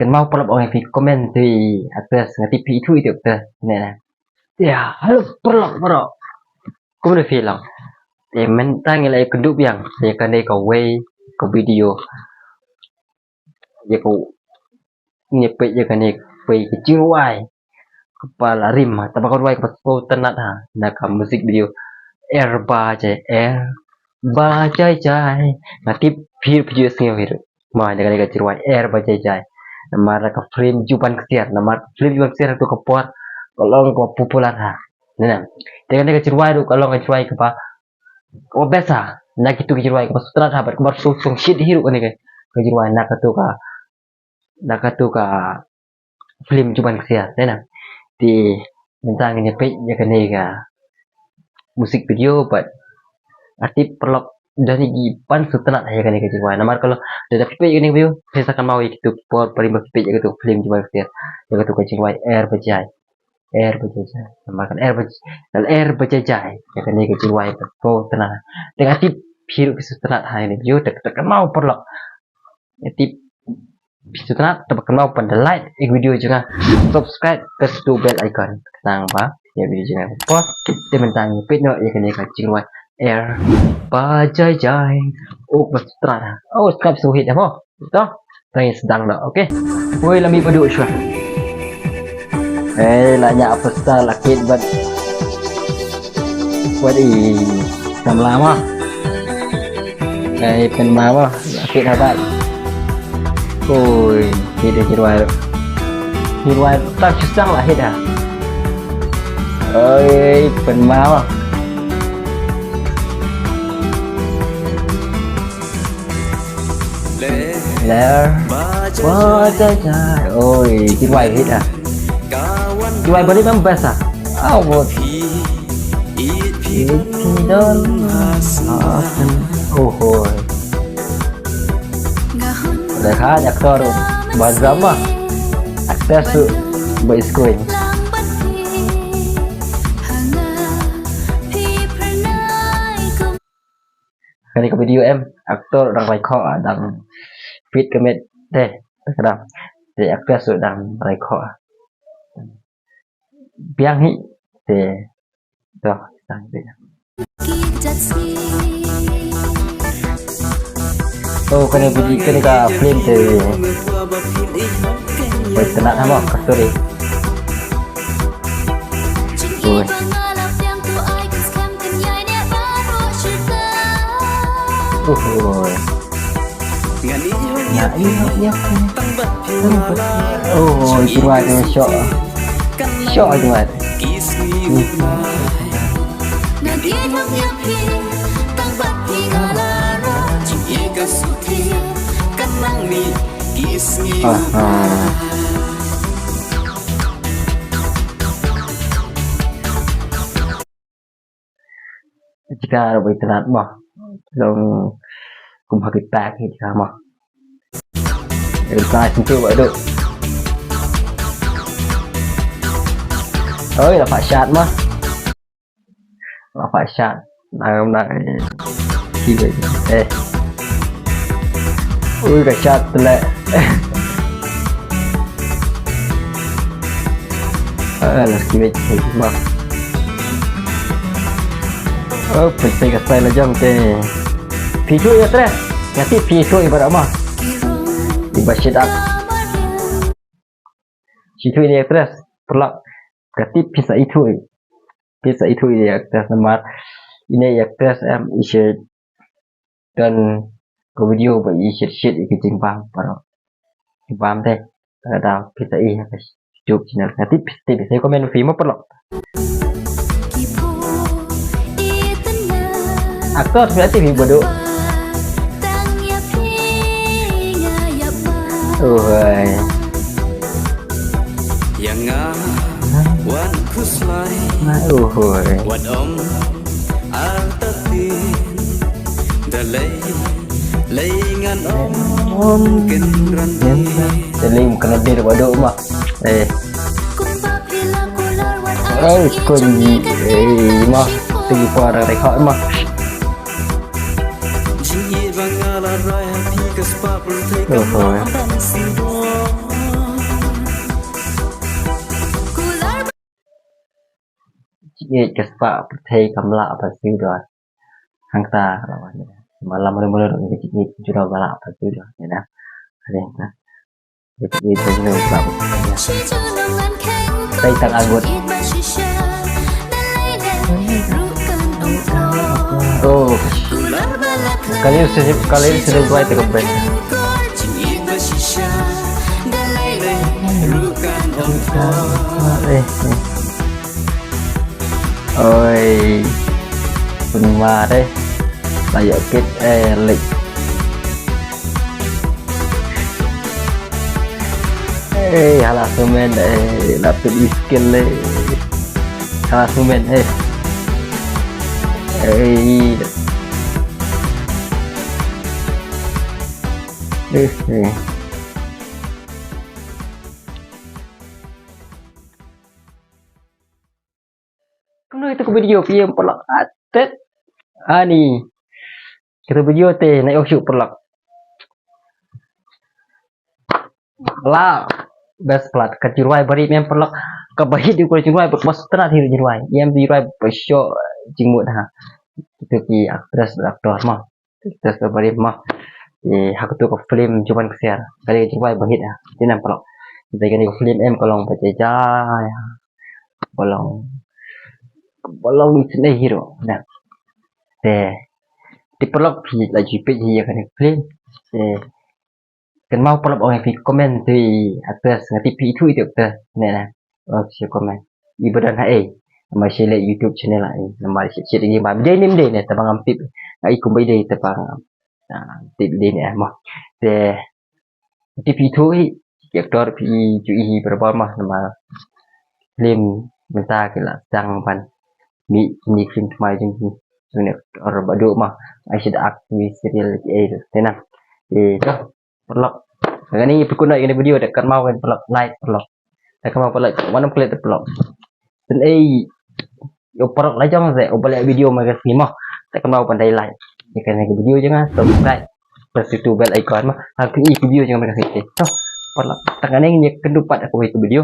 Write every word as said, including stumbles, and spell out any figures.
Kynmaw paralok ong ïa phi comment te actress, nga tip phi ithuh ithuh actress ne. Ïa, hello paralok, paralok. Kumno phi long? Te mynta ngi la ïakynduh biang ïa kane kawei ka video. Ïa ka, ngi peit ïa kane kawei ka jingrwai kaba la rim, taba ka rwai kaba sngewtynnat ha, na ka music video Er Ba Jai, Er Ba Jai Jai. Nga tip phi, phi ju sngew hi ruh. Ma, ïa kane ka jingrwai Er Ba Jai Jai. Namar ka film Juban Ksiar, namar film Juban Ksiar ha kato ka por ka long kaba popular ha. Nana. Te kane ka jingrwai ruh ka long ka jingrwai kaba, kaba best ha na kito ki jingrwai, kaba sngewtynnat ha bad kaba sngewsih hi ruh kane ka, ka jingrwai na kato ka, na kato ka film Juban Ksiar, nana. Te mynta ngin ïa peit ïa kane ka music video bad nga tip paralok don hi kiban sngewtynnat ha ïa kane ka jingrwai. Namar ka long, lada phi peit ïa kane ka video phin sa kynmaw ïa kito ki por ba rim ba phi peit ïa kato ka film Juban Ksiar, ïa kato ka jingrwai Er Ba Jai. Er Ba Jai Jai. Namar ka Er Ba Jai, ka Er Ba Jai Jai. Ïa kane ka jingrwai ba sngewtynnat. Te nga tip phi ruh phi sngewtynnat ha ïa kane ka video, te, te kynmaw paralok. Nga tip phi sngewtynnat, te kynmaw ban da like ïa ka video jong nga, subscribe, press to bell icon. Khnang ba ïa video jong nga por. Te mynta ngin peit noh ïa kane ka jingrwai Er Ba Jai Jai. Oh, ba sngewtynnat. Oh, subscribe sngewhit ïa mo. To, tang ïa sdang noh, okay. Woi, la mih Baduh shuwa. Eh, la ñiah pasta la kit bad. Wat i, samla ma. Eh, pynma ma, la kit ha bad. Oi, kit da jingrwai. Jingrwai ta shisang la kit ha. Oi, pynma ma. Ler. Ba jai jai. Oi, jingrwai hit ah. Jingrwai ba rit best ah. Aw, bot. It phi don. Oh, hoi. Lekha actor ba drama. Actor su ba screen. Kane ka video em, actor dang rai khoh, ah, dang fit ka met te, ka dang. Te actress ruh dang rai khoh, ah. Biang hi, te, to, dang fit. Oh, kane video, kane ka film te. Bai tnat hamo ka story. Ui. Uhuh. Nga ïoh ïa. Oh, itu lah dia shock. Shock aja, Mat. Aha. Jika ruh bai tnat mo. Long kum ha ki tak hi jika mo. Bai tnat sngewthuh ba duk. Oi, la pha shat mo. La pha shat. Nang nang. Ki bai. Eh. Ui, ka shat tle. Ah, la ki bai ki ma. Oh, pynpei ka style la jong te. Phi shu ïa tre. Nga tip phi shu ïa ba ma. Iba shit ak. Shi thui ne actress, paralok. Ka tip phi sa i thui. Phi sa i thui ne actress namar ine i actress em i shu don ka video ba i shit shit i ka jingbam paralok. Bam te. Ka da phi sa i ha ka YouTube channel. Ka tip phi sa i comment phi mo paralok. Actor phi ati phi bodoh. Oh hai. Yang nga wan khuslai. Oh hai. Wat om artatin dalai lei ngan om kin ran. Dalai kin ran bodoh ma. Eh. Ai, kong ji, eh, ma, tegi para rekha ma. Oho. Ïeit ka spah pyrthei kam lah ban siew doh. Hangta ka la wan ïa. Malam mula-mula dok ïeit ïeit jura ba lah ban siew doh ïa. Hangta. Ïeit ïeit jura ba lah ban siew doh. Tei tang agut. Oh. Kali sini kali sini buat itu kebet. Eh, eh. Oi. Pun mare. Layak kit eh lik. Eh, hala semen eh lapit iskin le. Hala semen eh. Eh. Eh, eh. Kumno ïa katu ka video phi ïa paralok atet. Ani. Katu ka video te na ïoh shuh paralok. La best plat ka jingrwai ba rit em paralok. Kaba hit ïa ka jingrwai ba sngewtynnat hi jingrwai. Em jingrwai ba shoh jingmut ha. Kito ki actress actor mo. Te sa ba rim ma. Te ha katu ka film Juman Ksiar. Kane ka jingrwai ba hit ha. Te nam paralok. Te kane ka film em ka long ba jai jai. Ka long, ka long ni sene hero. Na. Te, te paralok phi la ju peit hi ïa kane ka film. Te, kynmaw paralok ong phi comment te actress, nga tip phi ithuh ithuh actress. Ne na. Oh, phi comment. I ba don ha ei. Namar shi leh YouTube channel ha ei. Namar shi shi dei ba dei nim dei ne, te ba ngam tip. Nga i kumba i dei te ba ngam. Ah, tip dei ne mo. Te tip ithuh hi. Ki actor phi ju i hi barabor mo, namar film mynta ki la sdang ban mih kine film thymmai jong ki. Jong ne actor ba duk mo. Ai shi da act ki serial ki ei te na. Te to. Paralok. Kane ngi pyrkhat ïa kane video te kynmaw kan paralok, like paralok. Te kynmaw paralok, wan ym klet paralok. Te ei, ïa paralok la jong se uba leh video ma ka sngi mo. Te kynmaw ban dei like. Ïa kane ka video jong nga subscribe. Press itu bell icon mo. Ha ka i video jong nga ma ka sngi. To paralok. Te kane ngi kynduh pat ha kawei ka video.